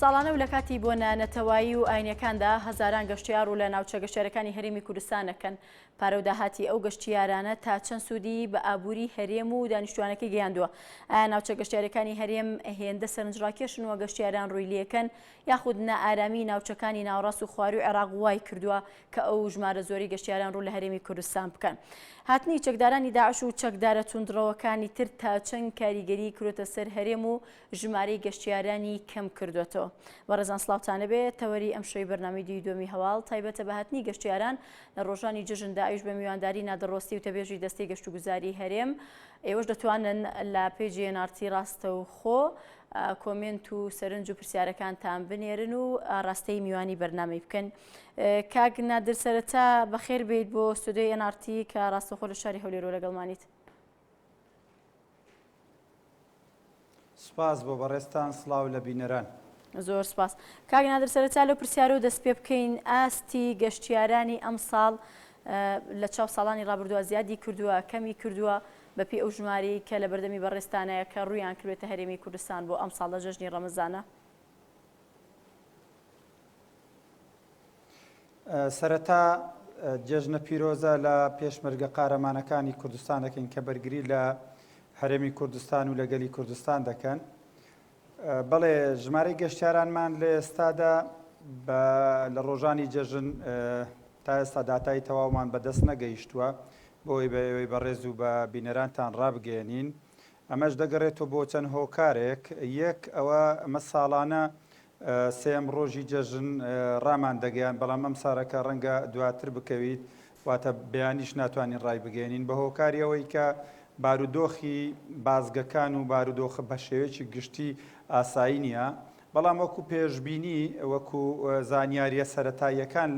ساڵانە و لە کاتی بۆنە نەتەوایی و ئاینیەکاندا هەزاران گەشتیار ڕوو لە ناوچە گەشتیارەکانی هەرێمی کوردستان ئەکەن. پارە و داهاتی ئەو گەشتیارانە تا چەند سوودی بە ئابووری هەرێم و دانیشتوانەکەی گەیاندووە؟ ئایا ناوچە گەشتیارەکانی هەرێم هێندە سەرنجڕاکێشن و گەشتیاران ڕووی لێکەن یاخود نائارامی ناوچەکانی ناوەڕاست و خوارووی عێراق وای کردووە کە ئەو ژمارە زۆرەی گەشتیاران ڕوو لە هەرێمی کوردستان بکەن؟ هاتنی چەکدارانی داعش و چەکدارە توندڕەوەکانی تر تا چەند کاریگەریی کردۆتە سەر هەرێم و ژمارەی گەشتیارانی کەم کردووەتەوە؟ بەڕێزان سڵاوتان لێبێ، تەوەری ئەمشەوی بەرنامەی دووی دووەمی هەواڵ تایبەتە بە هاتنی گەشتیاران لە ڕۆژانی جەژندا ئەویش بە میوانداری نادر ڕۆستی وتەبێژی دەستەی گەشتوگوزاری هەرێم. ئێوەش دەتوانن لە پەیجی NRT ڕاستەوخۆ کۆمێنت و سەرنج و پرسیارەکانتان بنێرن و ئاراستەی میوانی بەرنامەی بکەن. کاک نادر سەرەتا بەخێر بێیت بۆ ستۆدیۆی NRT کە ڕاستەوخۆ لە شاری هەولێرەوە لەگەڵمانیت. سوپاس بۆ بەڕێزتان، سڵاو لە بینەران. زۆر سوپاس. کاک نادر سەرەتا لەو پرسیارەوە دەست پێ بکەین، ئاستی گەشتیارانی ئەمساڵ لە چاو ساڵانی ڕابردووە زیادی کردووە، کەمی کردووە، بەپێی ئەو ژمارەی کە لە بەردەمی بەڕێزتانایە کە ڕوویان کردوێتە هەرێمی کوردستان بۆ ئەمساڵ لە جەژنی ڕەمەزانە؟ سەرەتا جەژنە پیرۆزە لە پێشمەرگە قارەمانەکانی کوردستان دەکەین کە بەرگری لە هەرێمی کوردستان و لە گەلی کوردستان دەکەن. بەڵێ ژمارەی گەشتیارانمان لە ئێستادا بە لە ڕۆژانی جەژن تا ئێستا داتای تەواومان بەدەست نەگەیشتووە بۆی بە ئێوەی بەڕێز و بە بینەرانتان ڕابگەیەنین. ئەمەش دەگەڕێتەوە بۆ چەند هۆکارێک، یەک ئەوە ئەمە ساڵانە سێیەم ڕۆژی جەژن ڕامان دەگەیاند، بەڵام ئەم سارەکە ڕەنگە دواتر بکەویت، واتە بەیانیش ناتوانین ڕایبگەیەنین بە هۆکاری ئەوەی کە بارودۆخی بازگەکان و بارودۆخە بە شێوەیەکی گشتی ئاسایی نییە، بەڵام وەکو پێشبینی وەکو زانیارییە سەرەتاییەکان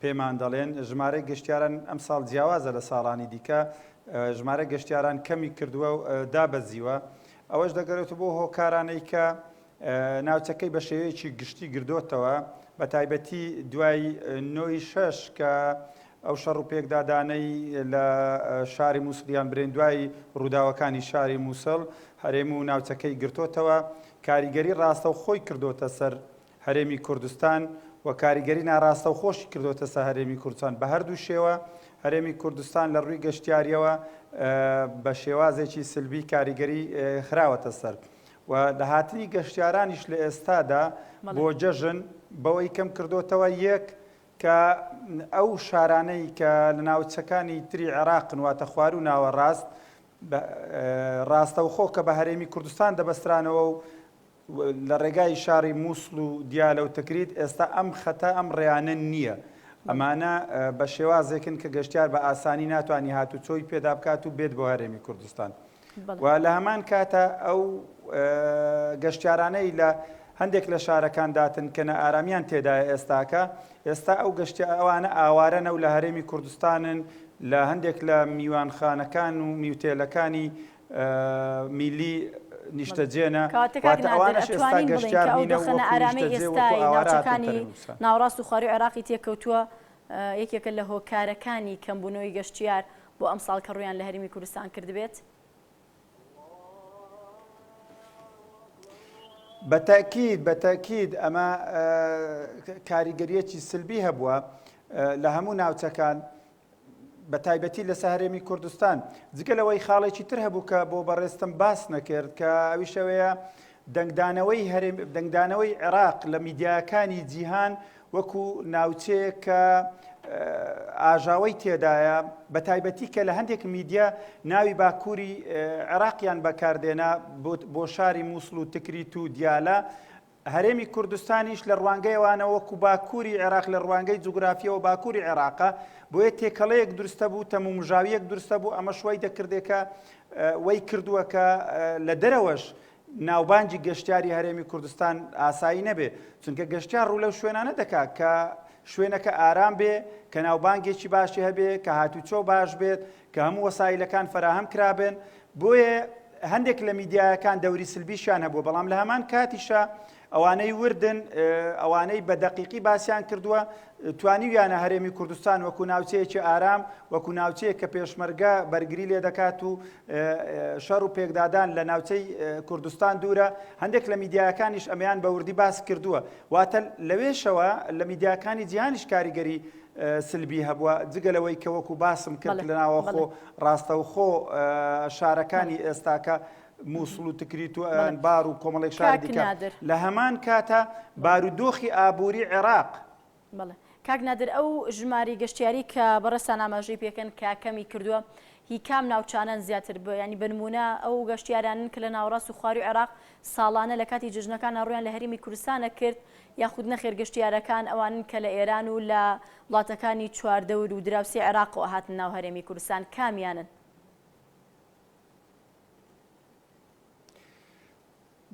پێمان دەڵێن ژمارەی گەشتیاران ئەمساڵ جیاوازە لە ساڵانی دیکە، ژمارە گەشتیاران کەمی کردووە و دابەزیوە، ئەوەش دەگەرێتەوە بۆ هۆکارانەی کە ناوچەکەی بە شێوەیەکی گشتی گردۆتەوە، بە تایبەتی دوای نۆی شەش کە ئەو شەڕ و پێکدادانەی لە شاری مووسڵیان برێن دوای ڕووداوەکانی شاری مووسڵ هەرێم و ناوچەکەی گرتۆتەوە کاریگەری ڕاستەوخۆی کردۆتە سەر هەرێمی کوردستان و کاریگەری ناڕاستەوخۆشی کردۆتە سەر هەرێمی کوردستان بە هەردوو شێوە هەرێمی کوردستان لە ڕووی گەشتیاریەوە بە شێوازێکی سلبی کاریگەری خراوەتە سەر. و لە هاتنی گەشتیارانیش لە ئێستادا بۆ جەژن بەوەی کەم کردۆتەوە یەک کە ئەو شارانەی کە لە ناوچەکانی تری عێراقن واتە خواروو ناوەڕاست ڕاستەوخۆ کە بە هەرێمی کوردستان دەبەسترانەوە و لە ڕێگای شاری مووسڵ و دیالە و تکریت ئێستا ئەم خەتە ئەم ڕێیانە نییە. ئەمانە بە شێوازێکن کە گەشتیار بە ئاسانی ناتوانانی هاتوچۆی پێدا بکات و بێت بۆ هەرێمی کوردستان. و لە هەمان کاتا ئەو گەشتیارانەی لە هەندێک لە شارەکان داتن کە نائارامیان تێدایە ئێستاکە ئێستا ئەو گەشتی ئەوانە ئاوارەنە و لە هەرێمی کوردستانن لە هەندێک لە میوانخانەکان و میوتێلەکانی میلی نیشتەجێنە کاتێک ئەوانەش ئێستا گەشتیار نینە و وەکو نیشتەجێ وەکو ئاوارە هاتوونەتە هەرێمی کوردستان. ناوەڕاست و خوارووی عێراقی تێکەوتووە یەکێکە لە هۆکارەکانی کەمبوونەوەی گەشتیار بۆ ئەمساڵ کە ڕوویان لە هەرێمی کوردستان کردبێت؟ بە تەئکید بە تەئکید ئەمە کاریگەریەکی سلبی هەبووە لە هەموو ناوچەکان بە تایبەتی لەسەر هەرێمی کوردستان جگە لەوەی خاڵێکی تر هەبوو کە بۆ بەڕێزتم باس نەکرد کە ئەویشەوەیە دەنگدانەوەی هەرێم دەنگدانەوەی عێراق لە میدیاکانی جیهان وەکو ناوچەیەک کە ئاژاوەی تێدایە بە تایبەتی کە لە هەندێک میدیا ناوی باکووری عێراقیان بەکاردێنا بۆ شاری مووسڵ و تکریت و دیالە هەرێمی کوردستانیش لە ڕوانگەی ئەوانەوە وەکو باکووری عێراق لە ڕوانگەی جوگرافیەوە باکووری عێراقە بۆیە تێکەڵەیەک دروستە بوو تەمومژاویەک دروستە بوو ئەمەش وای دەکردێکە وای کردووە کە لە دەرەوەش ناوبانگی گەشتیاری هەرێمی کوردستان ئاسایی نەبێ چونکە گەشتیار ڕوو لەو شوێنانە دەکا کە شوێنەکە ئارام بێ کە ناوبانگێکی باشی هەبێ کە هاتوچۆ باش بێت کە هەموو وەسایلەکان فەراهەم کرابن بۆیە هەندێک لە میدیایەکان دەوری سلبیشیان هەبووە بەڵام لە هەمان کاتیشە ئەوانەی وردن، ئەوانەی بە دەقیقی باسیان کردووە، توانیویانە هەرێمی کوردستان وەکو ناوچەیەکی ئارام، وەکو ناوچەیەک کە پێشمەرگە بەرگری لێ دەکات و شەڕ و پێکدادان لە ناوچەی کوردستان دوورە، هەندێک لە میدیاکانیش ئەمەیان بە وردی باس کردووە. واتە لەوێشەوە لە میدیاکانی جیهانیش کاریگەری سلبی هەبووە، جگە لەوەی کە وەکو باسم کرد لە ناوەخۆ ڕاستەوخۆ شارەکانی ئێستاکە مووسڵ و تکریت و ئەنبار و کۆمەڵێک شاری دیکە لە هەمان کاتا بارودۆخی ئابووری عێراق. بەڵێ کاک نادر ئەو ژمارەی گەشتیاری کە بەڕێزتان ئاماژەی پێکەن کە کەمی کردووە هی کام ناوچانەن زیاتر ینی بە نموونە ئەو گەشتیارانن کە لە ناوەڕاست و خواروی عێراق ساڵانە لە کاتی جەژنەکانە ڕوویان لە هەرێمی کوردستانە کرد یاخود نەخێر گەشتیارەکان ئەوانن کە لە ئێران و لە وڵاتەکانی چواردەور و دراوسێ عێراقەوە هاتن ناو هەرێمی کوردستان کامیانن؟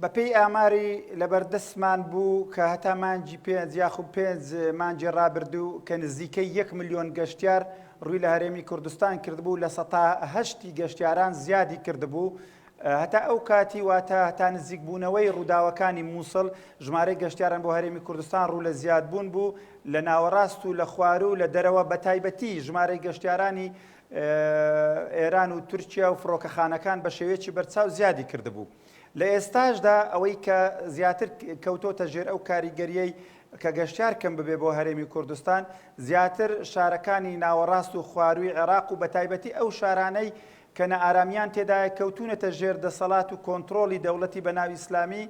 بەپێی ئاماری لەبەردەستمان بوو کە هەتا مانگی پێنج یاخود پێنج مانگی ڕابردوو کە نزیکەی یەک ملیۆن گەشتیار ڕووی لە هەرێمی کوردستان کردبوو لە سەتا هەشتی گەشتیاران زیادی کردبوو هەتا ئەو کاتی واتە هەتا نزیکبوونەوەی ڕووداوەکانی مووسڵ ژمارەی گەشتیاران بۆ هەرێمی کوردستان ڕوو لە زیادبوون بوو لە ناوەڕاست و لە خواروو و لە دەرەوە بەتایبەتی ژمارەی گەشتیارانی ئێران و تورکیا و فڕۆکەخانەکان بە شێوەیەکی بەرچاو زیادی کردبوو. لە ئێستاشدا ئەوەی کە زیاتر کەوتۆتە ژێر ئەو کاریگەریەی کە گەشتیار کەم ببێ بۆ هەرێمی کوردستان زیاتر شارەکانی ناوەڕاست و خوارووی عێراق و بەتایبەتی ئەو شارانەی کە نائارامیان تێدایە کەوتونەتە ژێر دەسەڵات و کۆنترۆڵی دەوڵەتی بەناو ئیسلامی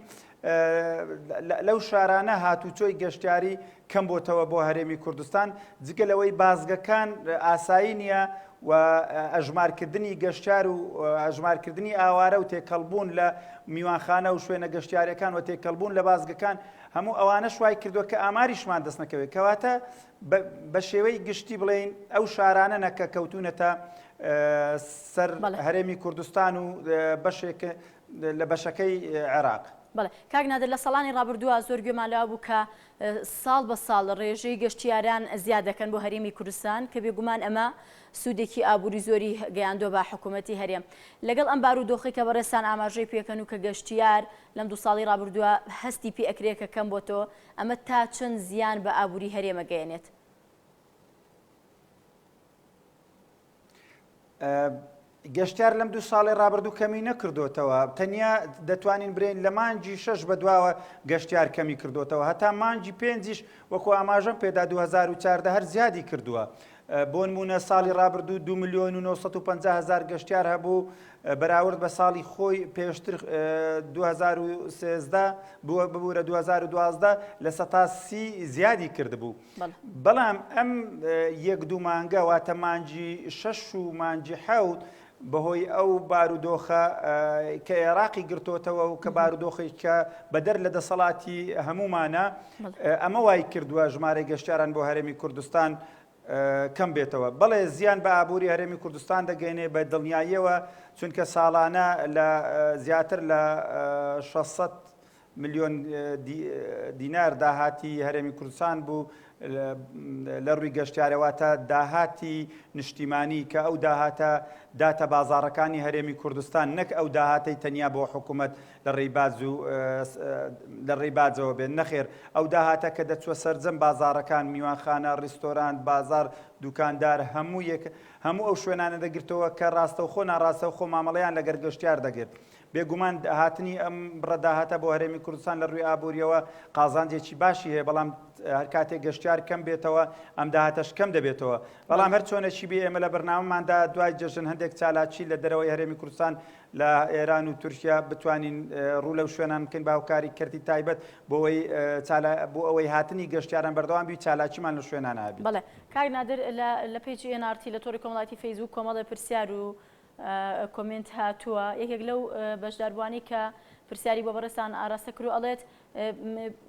لەو شارانە هاتوچۆی گەشتیاری کەم بۆتەوە بۆ هەرێمی کوردستان، جگە لەوەی بازگەکان ئاسایی نییە و ئەژمارکردنی گەشتیار و ئەژمارکردنی ئاوارە و تێکەڵبوون لە میوانخانە و شوێنە گەشتیارەکان و تێکەڵبوون لە بازگەکان هەموو ئەوانەش وای کردووە کە ئاماریشمان دەست نەکەوێت. کەواتە بە شێوەی گشتی بڵێین ئەو شارانە نە کە کەوتوونەتە سەر هەرێمی کوردستان و بەشێک لە بەشەکەی عێراق. بەڵێ کاک نادر لە ساڵانی ڕابردووە زۆر گوێمان لەوە بوو کە ساڵ بە ساڵ ڕێژەی گەشتیاران زیاد دەکەن بۆ هەرێمی کوردستان کە بێگومان ئەمە سوودێکی ئابووری زۆری گەیاندووە بە حکوومەتی هەرێم. لەگەڵ ئەم بارودۆخەی کە بەڕێزتان ئاماژەی پێکەن و کە گەشتیار لەم دوو ساڵی ڕابردووە هەستی پێ ئەکرێ کە کەم بۆتەوە ئەمە تا چەند زیان بە ئابووری هەرێم ئەگەیەنێت؟ گەشتیار لەم دوو ساڵی ڕابردوو کەمی نەکردوتەوە تەنیا دەتوانین برێن لە مانگی شەش بەدواوە گەشتیار کەمی کردوتەوە هەتا مانگی پێنجیش وەکو ئاماژەم پێدا 2014 هەر زیادی کردووە بۆ نمونە ساڵی ڕابردوو 2 میلیۆن و 950 هزار گەشتیار هەبوو بەراورد بە ساڵی خۆی پێشتر 2013 بووە ببوورە 2012 لە سەتا سی زیادی کردبوو. بەڵام ئەم یەک دوو مانگە واتە مانگی شەش و مانگی حەوت بەهۆی ئەو بارودۆخە کە عێراقی گرتۆتەوە و کە بارودۆخی کە بەدەر لە دەسەڵاتی هەمومانە ئەمە وای کردووە ژمارەی گەشتیاران بۆ هەرێمی کوردستان کەم بێتەوە بەڵێ زیان بە ئابووری هەرێمی کوردستان دەگەێنێ بە دڵنیاییەوە چونکە ساڵانە لە زیاتر لە 600 ملیۆن دینار داهاتی هەرێمی کوردستان بوو لە ڕووی گەشتیارە واتە داهاتی نیشتیمانی کە ئەو داهاتە داتە بازاڕەکانی هەرێمی کوردستان نەک ئەو داهاتەی تەنیا بۆ حکوومەت لە ڕێی باج و لە ڕێی باجەوە بێت نەخێر ئەو داهاتە کە دەچوە سەرجەم بازاڕەکان میوانخانە ڕیستۆرانت بازار دوکاندار هەموو یەک هەموو ئەو شوێنانە دەگرتەوە کە ڕاستەوخۆ ناڕاستەوخۆ مامەڵەیان لەگەر گەشتیار دەگرت بێگومان هاتنی ئەم بڕە داهاتە بۆ هەرێمی کوردستان لە ڕووی ئابووریەوە قازانجێکی باشی هەیە، بەڵام هەر کاتێک گەشتیار کەم بێتەوە ئەم داهاتەش کەم دەبێتەوە. بەڵام هەر چۆنێکی بێ ئێمە لە بەرنامەماندا دوای جەژن هەندێک چالاکی لە دەرەوەی هەرێمی کوردستان لە ئێران و تورکیا بتوانین ڕوو لەو شوێنان بکەین بە هاوکاری کەرتی تایبەت بۆ ئەوەی بۆ ئەوەی هاتنی گەشتیاران بەردەوام بی چالاکیمان لە شوێنان هەبێت. بەڵێ کاک نادر لە پەیجی ئێن ئاڕ تی لە تۆڕی کۆمەڵایەتی فەیسبووک کۆمەڵێ پرسیار و کۆمێنت هاتووە، یەکێک لەو بەشداربووانەی کە پرسیاری بۆ بەڕێزتان ئاراستە کردووە ئەڵێت،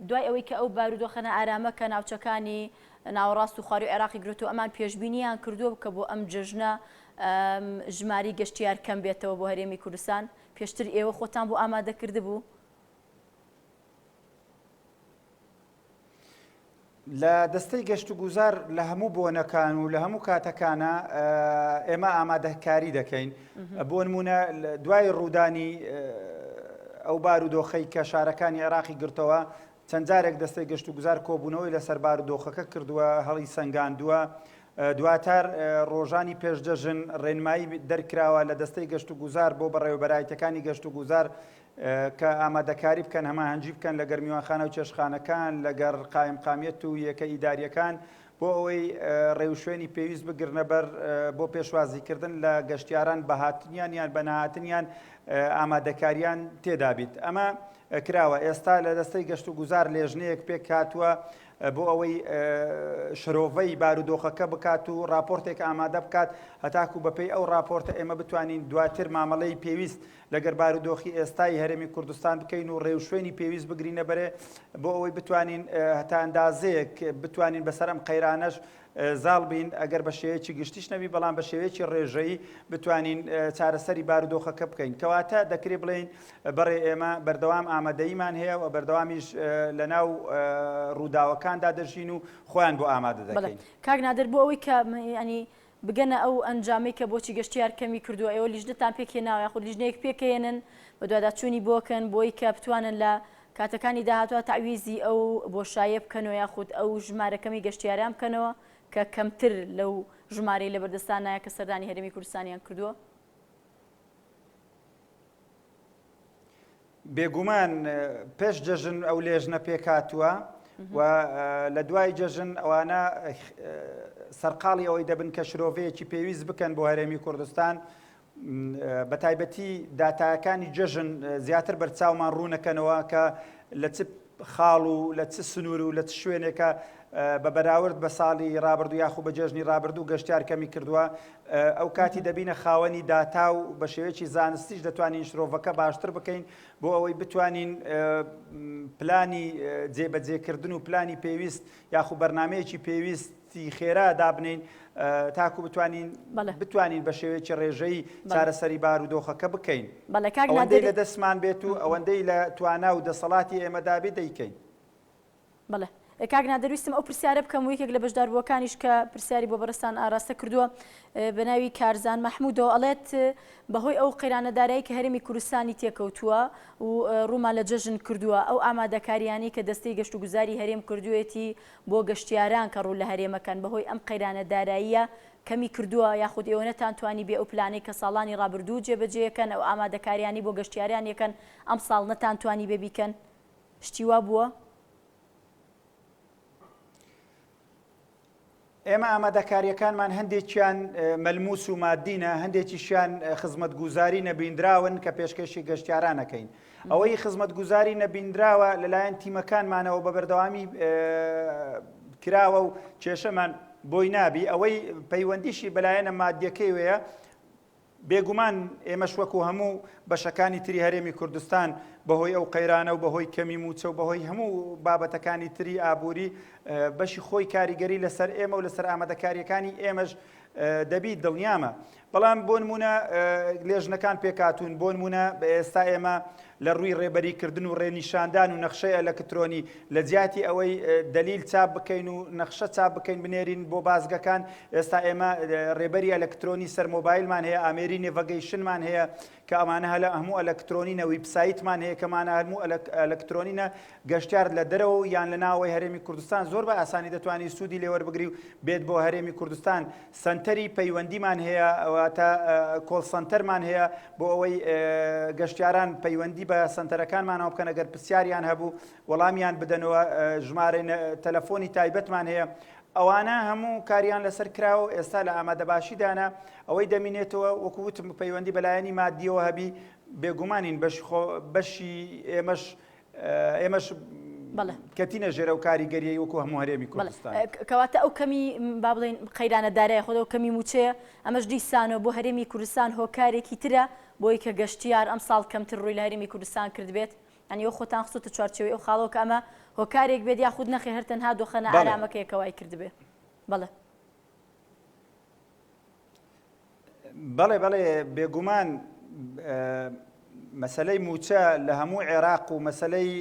دوای ئەوەی کە ئەو بارودۆخە نائارامە کە ناوچەکانی ناوەڕاست و خوارووی عێراقی گرتووە، ئەمان پێشبینییان کردووە کە بۆ ئەم جەژنە ژمارەی گەشتیار کەم بێتەوە بۆ هەرێمی کوردستان، پێشتر ئێوە خۆتان بۆ ئامادە کردبوو؟ لە دەستەی گەشتوگوزار لە هەموو بۆنەکان و لە هەموو کاتەکانە ئێمە ئامادەکاری دەکەین بۆ نمونە دوای ڕوودانی ئەو بارودۆخەی کە شارەکانی عێراقی گرتەوە چەند جارێک دەستەی گەشتوگوزار کۆبوونەوەی لەسەر بارودۆخەکە کردووە، هەڵیسەنگاندووە. دواتر ڕۆژانی پێش جەژن ڕێنمایی دەرکراوە لە دەستەی گەشتوگوزار بۆ بەڕێوەبەرایەتیەکانی گەشتوگوزار کە ئامادەکاری بکەن، هەماهەنگی بکەن لەگەر میوانخانە و چێشتخانەکان، لەگەر قایمقامیەت و یەکە ئیدارییەکان بۆ ئەوەی ڕێوشوێنی پێویست بگرنەبەر بۆ پێشوازیکردن لە گەشتیاران بە هاتنیان یان بە نەهاتنیان ئامادەکاریان تێدابیت. ئەمە کراوە. ئێستا لە دەستەی گەشتوگوزار لێژنەیەک پێکهاتووە بۆ ئەوەی شرۆڤەی بارودۆخەکە بکات و راپۆرتێک ئامادە بکات هەتاکو بەپێی ئەو راپۆرتە ئێمە بتوانین دواتر مامەڵەی پێویست لەگەر بارودۆخی ئێستای هەرێمی کوردستان بکەین و ڕێوشوێنی پێویست بگرینە بەرێ بۆ ئەوەی بتوانین هەتا ئەندازەیەک بتوانین بەسەر ئەم قەیرانەش زاڵ بین ئەگەر بە شێوەیەکی گشتیش نەبی بەڵام بە شێوەیەکی ڕێژەیی بتوانین چارەسەری بارودۆخەکە بکەین کەواتە دەکرێ بڵێین بەڕێ ئێمە بەردەوام ئامادەییمان هەیە و بەردەوامیش لەناو ڕووداوەکاندا دەژین و خۆیان بۆ ئامادە دەکەین. کاک نادر بۆ ئەوەی کە ینی بگەنە ئەو ئەنجامەی کە بۆچی گەشتیار کەمی کردووە ئێوە لیژنەتان پێکهێناوە یاخود لیژنەیەک پێکەیەنن بەدواداچوونی بۆکەن بۆی کە بتوانن لە کاتەکانی داهاتوە تەعویزی ئەو بۆشاییە بکەنەوە یاخود ئەو ژمارە کەمی گەشتیاران بکەنەوە کە کەمتر لەو ژمارەی لەبەردەستانایە کە سەردانی هەرێمی کوردستانیان کردووە؟ بێگومان پێش جەژن ئەو لێژنە پێکهاتووە و لە دوای جەژن ئەوانە سەرقاڵی ئەوەی دەبن کە شرۆڤەیەکی پێویست بکەن بۆ هەرێمی کوردستان بە تایبەتی داتایەکانی جەژن زیاتر بەرچاومان ڕوونەکەنەوە کە لە چ خاڵ و لە چ سنوور و لە چ شوێنێکە بە بەراورد بە ساڵی ڕابردوو یاخو بە جێژنی ڕابردوو گەشتیار کەمی کردووە ئەو کاتی دەبینە خاوەنی داتا و بە شێوەیەکی زانستیش دەتوانین شرۆڤەکە باشتر بکەین بۆ ئەوەی بتوانین پلانی جێبەجێکردن و پلانی پێویست یاخو بەرنمەیەکی پێویستی خێرا دابنین تاکو بتوانین بتوانین بە شێوەیەکی ڕێژەیی چارەسەری بارودۆخەکە بکەین ئەوەندەی لە دەستمان بێت و ئەوەندەی لە توانا و دەسەڵاتی ئێمەدا بێت دەیکەین. بەڵێ کاک نادر ویستم ئەو پرسیارە بکەم و یەکێک لە بەشداربووەکانیش کە پرسیاری بۆ بەڕێزتان ئاراستە کردووە بە ناوی کارزان مەحموودەوە ئەڵێت بەهۆی ئەو قەیرانە دارایی کە هەرێمی کوردستانی تێکەوتووە و ڕوومان لە جەژن کردووە ئەو ئامادەکاریانەی کە دەستەی گەشتوگوزاری هەرێم کردوویەتی بۆ گەشتیاران کە ڕوو لە هەرێمەکەن بەهۆی ئەم قەیرانە داراییە کەمی کردووە یاخود ئێوە نەتانتوانی بێ ئەو پلانەی کە ساڵانی ڕابردوو جێبەجێیەکەن ئەو ئامادەکاریانەی بۆ گەشتیاران یەکەن ئەمساڵ نەتانتوانی بێ بیکەن شتی وا بووە؟ ئێمە ئامادەکارییەکانمان هەندێکیان مەلموس و مادینە، هەندێکیشیان خزمەتگوزاری نەبیندراون کە پێشکەشی گەشتیاران ئەکەین. ئەوەی خزمەتگوزاری نەبیندراوە لەلایەن تیمەکانمانەوە بە بەردەوامی کراوە و کێشەمان بۆی نابی. ئەوەی پەیوەندیشی بەلایەنە مادیەکەیوەیە بێگومان ئێمەش وەکو هەموو بەشەکانی تری هەرێمی کوردستان بەهۆی ئەو قەیرانە و بەهۆی کەمی مووچە و بەهۆی هەموو بابەتەکانی تری ئابووری بەشی خۆی کاریگەری لەسەر ئێمە و لەسەر ئامادەکاریەکانی ئێمەش دەبی دڵنیامە بەڵام بۆ نمونە لێژنەکان پێکاتون بۆ نمونە بە ئێستا ئێمە لە ڕووی ڕێبەریکردن و ڕێنیشاندان و نەخشەی ئەلەکترۆنی لە جیاتی ئەوەی دەلیل چاپ بکەین و نەخشە چاپ بکەین بنێرین بۆ بازگەکان ئێستا ئێمە ڕێبەری ئەلەکترۆنی سەر مۆبایلمان هەیە ئامێری navigation مان هەیە کە ئەمانە هەلە هەموو ئەلەکترۆنینە ویبسایتمان هەیە کەمانە هەموو ئەلەکترۆنینە گەشتیار لە دەرەوە و یان لە ناوەوەی هەرێمی کوردستان زۆر بە ئاسانی دەتوانی سوودی لێ وەربگری و بێت بۆ هەرێمی کوردستان. سەنتەری پەیوەندیمان هەیە واتە call center مان هەیە بۆ ئەوەی گەشتیاران پەیوەندی بە سەنتەرەکانمانەوە بکەن ئەگەر پرسیاریان هەبوو وەڵامیان بدەنەوە ژمارەی تەلەفۆنی تایبەتمان هەیە ئەوانە هەموو کاریان لەسەر کراوە و ئێستا لە ئامادەباشیدانە ئەوەی دەمینێتەوە وەکو وتم پەیوەندی بەلایەنی مادیەوە هەبی بێگومانین بەشی ئێمەش ئێمەش کەتینە ژێر ئەو کاریگەریەی وەکو هەموو هەرێمی کوردستان. کەواتە ئەو کەمی با بڵێین قەیرانە دارایە خۆ ئەو کەمی مووچەیە ئەمەش دیسانەوە بۆ هەرێمی کوردستان هۆکارێکی ترە بۆی کە گەشتیار ئەمساڵ کەمتر ڕووی لە هەرێمی کوردستان کردبێت یانی ئەو خۆتان خستۆتە چوارچێوەی ئەو خاڵەوە کە ئەمە هۆکارێک بێت یاخود نەخێر هەر تەنها دۆخە نائارامەکەیە کە وای کردبێ بەڵێ. بەڵێ بەڵێ بێگومان مەسەلەی مووچە لە هەموو عێراق و مەسەلەی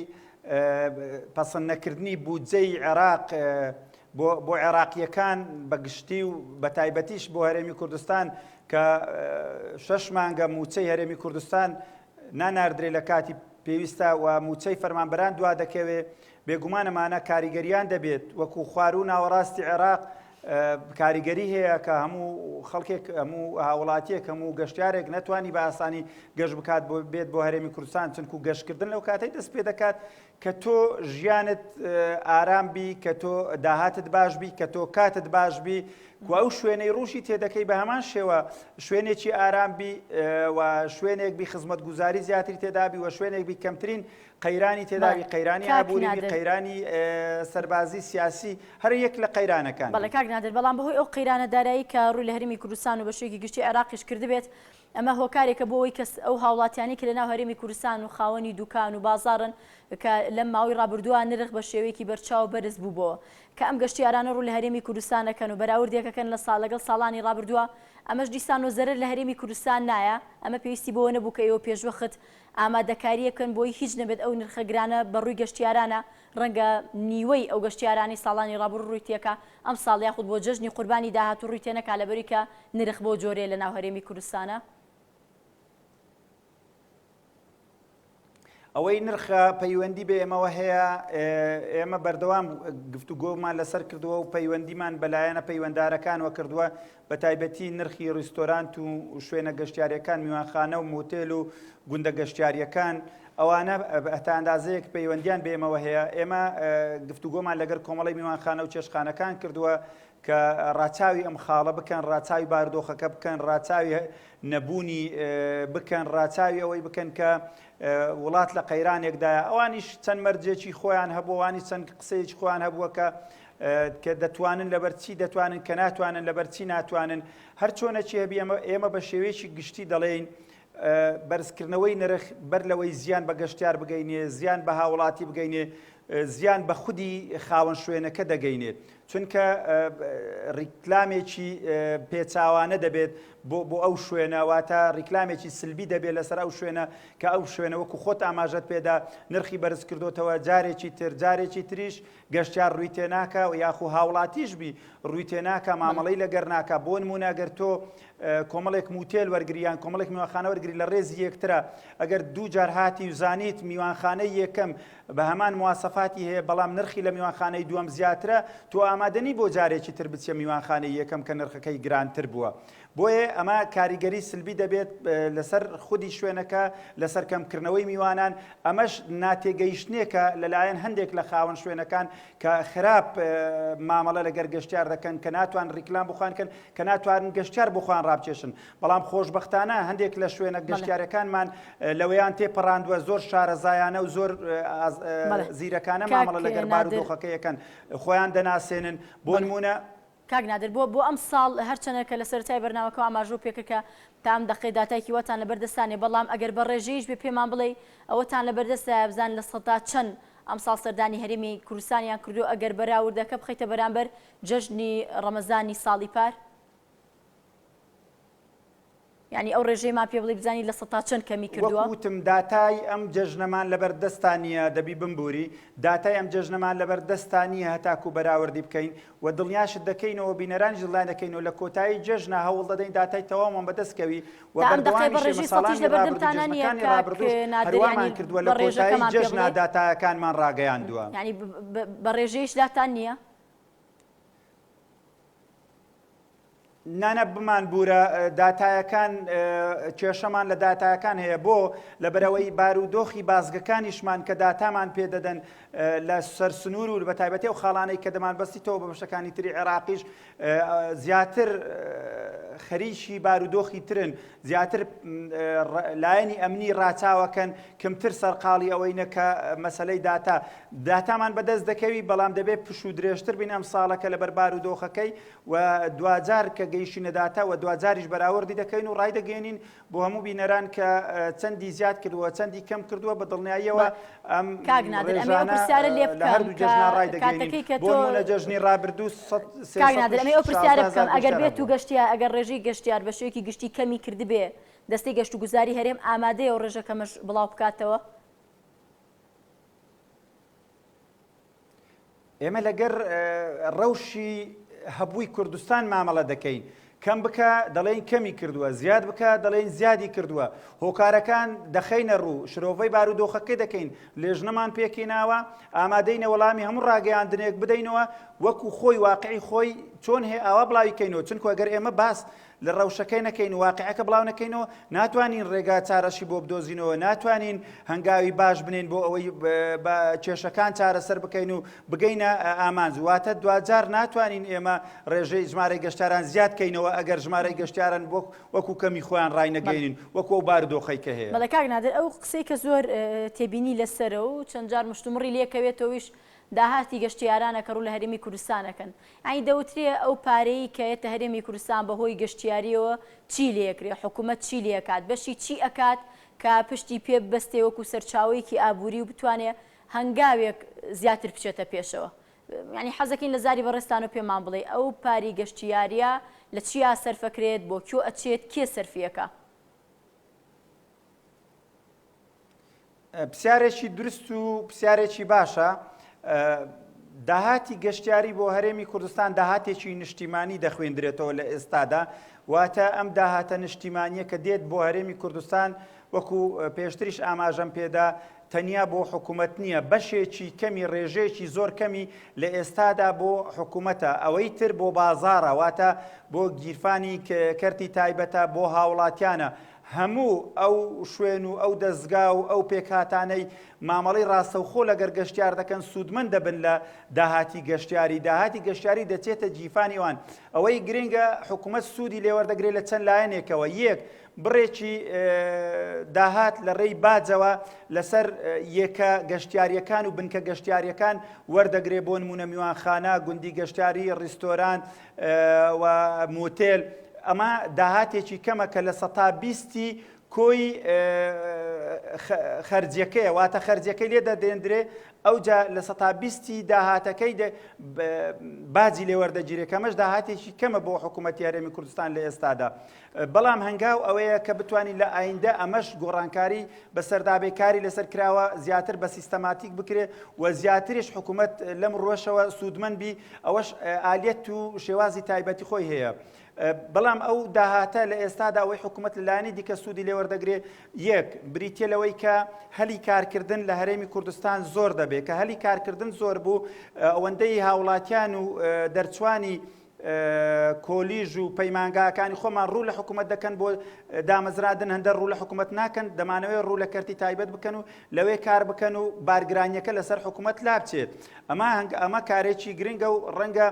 پەسەند نەکردنی بودجەی عێراق بۆ عێراقیەکان بە گشتی و بە تایبەتیش بۆ هەرێمی کوردستان کە شەش مانگە مووچەی هەرێمی کوردستان ناناردرێ لە کاتی. پێویستە و مووچەی فەرمانبەران دوا دەکەوێ، بێگومان ئەمانە کاریگەریان دەبێت، وەکو خواروو و ناوەڕاستی عێراق کاریگەری هەیە کە هەموو خەڵکێک هەموو هاوڵاتیەک هەموو گەشتیارێک نەتوانی بە ئاسانی گەشت بکات بۆ بێت بۆ هەرێمی کوردستان چونکو گەشتکردن لەو کاتەی دەست پێ دەکات کە تۆ ژیانت ئارام بی کە تۆ داهاتت باش بی کە تۆ کاتت باش بی و ئەو شوێنەی ڕووشی تێدەکەی بە هەمان شێوە شوێنێکی ئارام بی و شوێنێک بی خزمەتگوزاری زیاتری تێدابی و شوێنێک بی کەمترین قەیرانی تێدابی قەیرانی ئابووری قەیرانی سەربازی سیاسی هەر یەک لە قەیرانەکان. بەڵێ کاک نادر، بەڵام بەهۆی ئەو قەیرانە دارایی کە ڕووی لە هەرێمی کوردستان و بە شێوەیەکی گشتی عێراقیش کردبێت، ئەمە هۆکارێکە بۆ ئەوەی کە ئەو هاوڵاتیانەی کە لەناو هەرێمی کوردستان و خاوەنی دوکان و بازاڕن کە لەم ماوەی ڕابردووە نرخ بە شێوەیەکی بەرچاو بەرز بووبۆوە کە ئەم گەشتیارانە ڕوو لە هەرێمی کوردستان ئەکەن و بەراوردێک ئەکەن لە ساڵ لەگەڵ ساڵانی ڕابردووە ئەمەش دیسان و زەرەر لە هەرێمی کوردستان نایە ئەمە پێویستی بەوە نەبوو کە ئێوە پێشوەخت ئامادەکارییە بکەن بۆی هیچ نەبێت ئەو نرخە گرانە بە ڕووی گەشتیارانە ڕەنگە نیوەی ئەو گەشتیارانەی ساڵانی ڕابوڕوو ڕووی تێکا ئەمساڵ یاخود بۆ جەژنی قوربانی داهاتوو ڕووی تێنەکا لەبەروی کە نرخ بەو جۆرەیە لەناو هەرێمی کوردستانە. ئەوەی نرخە پەیوەندی بە ئێمەوە هەیە، ئێمە بەردەوام گفتوگۆمان لەسەر کردووە و پەیوەندیمان بە لایەنە پەیوەندارەکانەوە کردووە، بە تایبەتی نرخی ڕیستۆرانت و شوێنە گەشتیارییەکان، میوانخانە و مۆتێل و گوندە گەشتیارییەکان، ئەوانە تا ئەندازەیەک پەیوەندیان بە ئێمەوە هەیە. ئێمە گفتوگۆمان لەگەر کۆمەڵەی میوانخانە و چێشتخانەکان کردووە کە ڕاچاوی ئەم خاڵە بکەن، ڕاچاوی بارودۆخەکە بکەن، ڕاچاوی نەبوونی بکەن، ڕاچاوی ئەوەی بکەن کە وڵات لە قەیرانێکدایە. ئەوانیش چەند مەرجێکی خۆیان هەبوو، ئەوانیش چەند قسەیەکی خۆیان هەبووە کە کە دەتوانن لەبەر چی دەتوانن کە ناتوانن لەبەر چی ناتوانن. هەر چۆنەکی هەبی ئێمە بە شێوەیەکی گشتی دەڵێین بەرزکردنەوەی نرخ بەر لەوەی زیان بە گەشتیار بگەینێ، زیان بە هاوڵاتی بگەینێ، زیان بە خودی خاوەن شوێنەکە دەگەینێت. چونکە ڕیکلامێکی پێچاوانە دەبێت بۆ بۆ ئەو شوێنە، واتە ڕیکلامێکی سلبی دەبێت لەسەر ئەو شوێنە کە ئەو شوێنە وەکو خۆت ئاماژەت پێدا نرخی بەرز کردۆتەوە جارێکی تر جارێکی تریش گەشتیار ڕووی تێناکا و یاخو هاوڵاتیش بی ڕووی تێناکا مامەڵەی لەگەر ناکا بۆ نمونە گەر تۆ کۆمەڵێک موتێل وەرگری یان کۆمەڵێک میوانخانە وەرگری لە ڕێزی یەکترە ئەگەر دوو جار هاتی و زانیت میوانخانەی یەکەم بە هەمان مواسەفاتی هەیە بەڵام نرخی لە میوانخانەی دووەم زیاترە تۆ ئامادەنی بۆ جارێکی تر بچیە میوانخانەی یەکەم کە نرخەکەی گرانتر بووە بۆیە ئەمە کاریگەری سلبی دەبێت لەسەر خودی شوێنەکە، لەسەر کەمکردنەوەی میوانان، ئەمەش ناتێگەیشتنێکە لەلایەن هەندێک لە خاوەن شوێنەکان کە خراپ مامەڵە لەگەر گەشتیار دەکەن، کە ناتوان ڕیکلام بۆ خۆیان بکەن، کە ناتوانن گەشتیار بۆ خۆیان ڕابکێشن. بەڵام خۆشبەختانە هەندێک لە شوێنە گەشتیارەکانمان لەوەیان تێپەڕاندووە، زۆر شارەزایانە و زۆر زیرەکانە مامەڵە لەگەر بارودۆخەکەی ئەکەن، خۆیان دەناسێنن، بۆ نموونە. کاک نادر بۆ بۆ ئەمساڵ هەرچەنە کە لە سەرەتای بەرنامەکەوە ئاماژەو پێکرد کە تا ئەم دەقەی داتایەکی واتان لەبەر دەستا نیە بەڵام ئەگەر بە ڕێژەیش بێ پێمان بڵێی ئەوەتان لەبەر دەستایە بزانن 100% چەند ئەمساڵ سەردانی هەرێمی کوردستانیان کردووە ئەگەر بەراوردەکە بخەیتە بەرامبەر جەژنی ڕەمەزانی ساڵی پار؟ یانی ئەو ڕێژەیەمان پێ بڵێی بزانین 100% چەند کەمی کردووە؟ وەک وتم داتای ئەم جەژنەمان لەبەر دەستا نییە، دەبی بمبوری، داتای ئەم جەژنەمان لەبەر دەستا نییە هەتاکوو بەراوردی بکەین و دڵنیاشت دەکەینەوە بینەرانیش دڵنیای دەکەینەوە لە کۆتایی جەژنە هەوڵ دەدەین داتای تەواومان بەدەست کەوی و تا ئەم دەقەیە بە بەردەوامیش ئێمە ڕێژەی سەتیش ساڵانی لەبەردەمتانا ڕابردوو نییە جەژنەکانی کاک ڕابردووش نادر هەروامان یانی کردووە بە لە کۆتایی ڕێژەکەمان پێ جەژنا بڵێی؟ داتایەکانمان ڕاگەیاندووە. یانی بە ڕێژەیش لاتان نییە؟ نانا بمانبورە داتایەکان کێشەمان لە داتایەکان هەیە بۆ لەبەرەوەی بارودۆخی بازگەکانیشمان کە داتامان پێدەدەن لە سەر سنوور و بە تایبەتی ئەو خاڵانەی کە دەمانبەستیتەوە بە بەشەکانی تری عێراقیش زیاتر خەریکی بارودۆخی ترن زیاتر لایەنی ئەمنی ڕاچاوەکەن کەمتر سەرقاڵی ئەوەی نەکە مەسلەی داتا داتامان بەدەست دەکەوی بەڵام دەبێت پشوو درێژتر بین ئەم ساڵەکە لەبەر بارودۆخەکەی و دواجار کە گەیشتینە داتا و دواجاریش بەراوردی دەکەین و ڕایدەگەیەنین بۆ هەموو بینەران کە چەندی زیاد کردووە چەندی کەم کردووە بە دڵنیاییەوە ئەم کاک نادر ئەمەی ئەو ڕێژانە پرسیارە لێ لە بکەم هەردوو کە جەژنا ڕایدەگەیەنین کاتەکەی کە بۆ تۆ نموونە جەژنی ڕابردوو کاک نادر ئەمەی ئەو پرسیارە 316 بکەم هەزار ئەگەر گەشتیار بێت و هەبووە. گەشتیار ئەگەر ڕێژەی گەشتیار بە شێوەیەکی گشتی کەمی کردبێ دەستەی گەشتوگوزاری هەرێم ئامادەیە ئەو ڕێژە کەمەش بڵاو بکاتەوە؟ ئێمە لەگەر ڕەوشی هەبووی کوردستان مامەڵە دەکەین. کەم بکە دەڵێین کەمی کردووە، زیاد بکە دەڵێین زیادی کردووە، هۆکارەکان دەخەینە ڕوو، شرۆڤەی بارودۆخەکەی دەکەین، لێژنەمان پێکهێناوە، ئامادەینە وەڵامی هەموو ڕاگەیاندنێک بدەینەوە، وەکو خۆی واقعی خۆی چۆن هەیە ئاوا بڵاوی کەینەوە، چونکو ئەگەر ئێمە باس لە ڕەوشەکەی نەکەین و واقعەکە بڵاو نەکەینەوە، ناتوانین ڕێگا چارەشی بۆ بدۆزینەوە، ناتوانین هەنگاوی باش بنێین بۆ ئەوەی بە کێشەکان چارەسەر بکەین و بگەینە ئامانج، واتە دواجار ناتوانین ئێمە ڕێژەی ژمارەی گەشتیاران زیاد کەینەوە ئەگەر ژمارەی گەشتیاران وەکو کەمی خۆیان ڕاینەگەینین وەکو ئەو بارودۆخەی کە هەیە. بەڵێ کاک نادر ئەو قسەی کە زۆر تێبینی لەسەرە و چەند جار مشتومڕی لێکەوێتەوەیش داهاتی گەشتیارانە کە ڕوو لە هەرێمی کوردستان ئەکەن یانی دەوترێ ئەو پارەی کە یەتە هەرێمی کوردستان بە هۆی گەشتیاریەوە چی لێکرێ حکومەت چی لێکات بەشی چی ئەکات کە پشتی پێ ببەستێ وەکو سەرچاوەیەکی ئابووری و بتوانێ هەنگاوێک زیاتر بچێتە پێشەوە یانی حەزەکەین لە زاری بەڕێزتانەوە پێمان بڵێی ئەو پاری گەشتیاریە لە چیا سەرفەکرێت بۆ کوێ ئەچێت کێ سەرفی ئەکا؟ پرسیارێکی دروست و پرسیارێکی باشە. داهاتی گەشتیاری بۆ هەرێمی کوردستان داهاتێکی نیشتیمانی دەخوێندرێتەوە لە ئێستادا، واتە ئەم داهاتە نیشتیمانیە کە دێت بۆ هەرێمی کوردستان وەکو پێشتریش ئاماژەم پێدا تەنیا بۆ حکوومەت نییە، بەشێکی کەمی ڕێژەیەکی زۆر کەمی لە ئێستادا بۆ حکوومەتە، ئەوەی تر بۆ بازاڕە، واتە بۆ گیرفانی کەرتی تایبەتە، بۆ هاوڵاتیانە. هەموو ئەو شوێن و ئەو دەزگا و ئەو پێکهاتانەی مامەڵەی ڕاستەوخۆ لەگەر گەشتیار دەکەن سوودمەند دەبن لە داهاتی گەشتیاری، داهاتی گەشتیاری دەچێتە گیرفانی ئەوان. ئەوەی گرنگە حکوومەت سوودی لێوەردەگرێت لە چەند لایەنێکەوە، یەک، بڕێکی داهات لە ڕێی باجەوە لەسەر یەکە گەشتیارییەکان و بنکە گەشتیارییەکان وەردەگرێ، بۆ نموونە میوانخانە، گوندی گەشتیاری، ڕیستۆرانت و مۆتێل، ئەمە داهاتێکی کەمە کە 20%ی کۆی خەرجیەکەیە، واتە خەرجیەکەی لێ دەدێندرێ، ئەوجا 20%ی داهاتەکەی باجی لێ وەردەگیرێ، کەمەش داهاتێکی کەمە بۆ حکوومەتی هەرێمی کوردستان لە ئێستادا. بەڵام هەنگاو ئەوەیە کە بتوانین لە ئایندە ئەمەش گۆڕانکاری بەسەردا بێ، کاری لەسەر کراوە زیاتر بە سیستەماتیک بکرێ و زیاتریش حکوومەت لەم ڕووەشەوە سوودمەند بی، ئەوەش ئالیەت و شێوازی تایبەتی خۆی هەیە. بەڵام ئەو داهاتە لە ئێستادا ئەوەی حکوومەت لە لایەنی دیکە سوودی لێ وەردەگرێ، یەک، بریتییە لەوەی کە هەلی کارکردن لە هەرێمی کوردستان زۆر دەبێ، کە هەلی کارکردن زۆر بوو ئەوەندەی هاوڵاتیان و دەرچوانی کۆلیژ و پەیمانگاکانی خۆمان ڕوو لە حکوومەت دەکەن بۆ دامەزراندن هەندە ڕوو لە حکوومەت ناکەن دەمانەوەی ڕوو لە کەرتی تایبەت بکەن و لەوێ کار بکەن و بارگرانیەکە لەسەر حکوومەت لابچێت ئەمە هەنگ ئەمە کارێکی گرنگە و ڕەنگە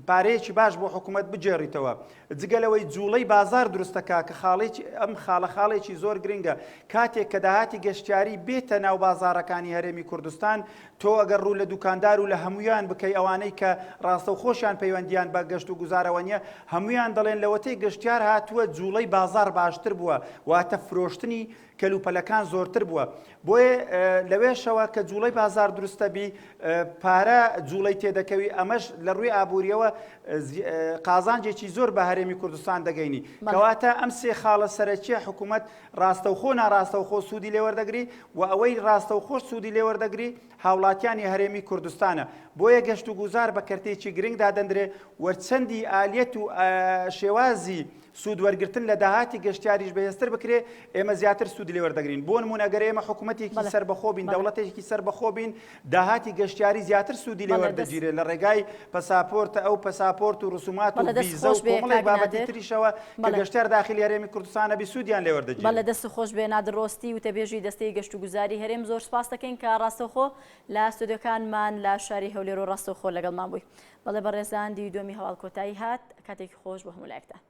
پارەیەکی باش بۆ حکوومەت بگێڕیتەوە جگە لەوەی جوڵەی بازار دروستەکە کە خاڵێکی ئەم خاڵە خاڵێکی زۆر گرنگە کاتێک کە داهاتی گەشتیاری بێتە ناو بازارەکانی هەرێمی کوردستان تۆ ئەگەر ڕوو لە دوکاندار و لە هەموویان بکەی ئەوانەی کە ڕاستەوخۆشیان پەیوەندیان بە گەشت و گوزارەوە نیە هەموویان دەڵێن لەوەتەی گەشتیار هاتووە جوڵەی بازاڕ باشتر بووە واتە فرۆشتنی کەلوپەلەکان زۆرتر بووە بۆیە لەوێشەوە کە جوڵەی بازار دروستەبی پارە جوڵەی تێدەکەوی ئەمەش لە ڕووی ئابووریەوە قازانجێکی زۆر بە هەرێمی کوردستان دەگەینی کەواتە ئەم سێ خاڵە سەرەکیە حکوومەت ڕاستەوخۆ ناڕاستەوخۆ سوودی لێوەردەگری و ئەوەی ڕاستەوخۆش سوودی لێوەردەگری هاوڵاتیانی هەرێمی کوردستانە بۆیە گەشت و گوزار بە کەرتێکی گرنگ دادەندرێ و چەندی ئالیەت و شێوازی سوود وەرگرتن لە داهاتی گەشتیاریش بەهێزتر بکرێ ئێمە زیاتر سوود لێ وەردەگرین بۆ نموونە گەر ئێمە حکوومەتێکی سەربەخۆ بین دەوڵەتێکی سەربەخۆ بین داهاتی گەشتیاری زیاتر سوودی لێ وەردەگیرێ لە ڕێگای پەساپۆرتە ئەو پەساپۆرت و ڕسومات و ڤیزە و کۆمەڵێک بابەتی تریشەوە کە گەشتیار داخلی هەرێمی کوردستانە بی سوودیان لێ وەردەگیرێ. بەڵێ دەست خۆش بێ نادر ڕۆستی وتەبێژی دەستەی گەشتوگوزاری هەرێم زۆر سوپاست دەکەین کە ڕاستەوخۆ لە ستۆدیۆکانمان لە شاری هەولێر و ڕاستەوخۆ لەگەڵمان بووی. بەڵێ بەڕێزان دیوی دووەمی هەواڵ کۆتایی هات کاتێکی خۆش بۆ هەموو لایەکتان.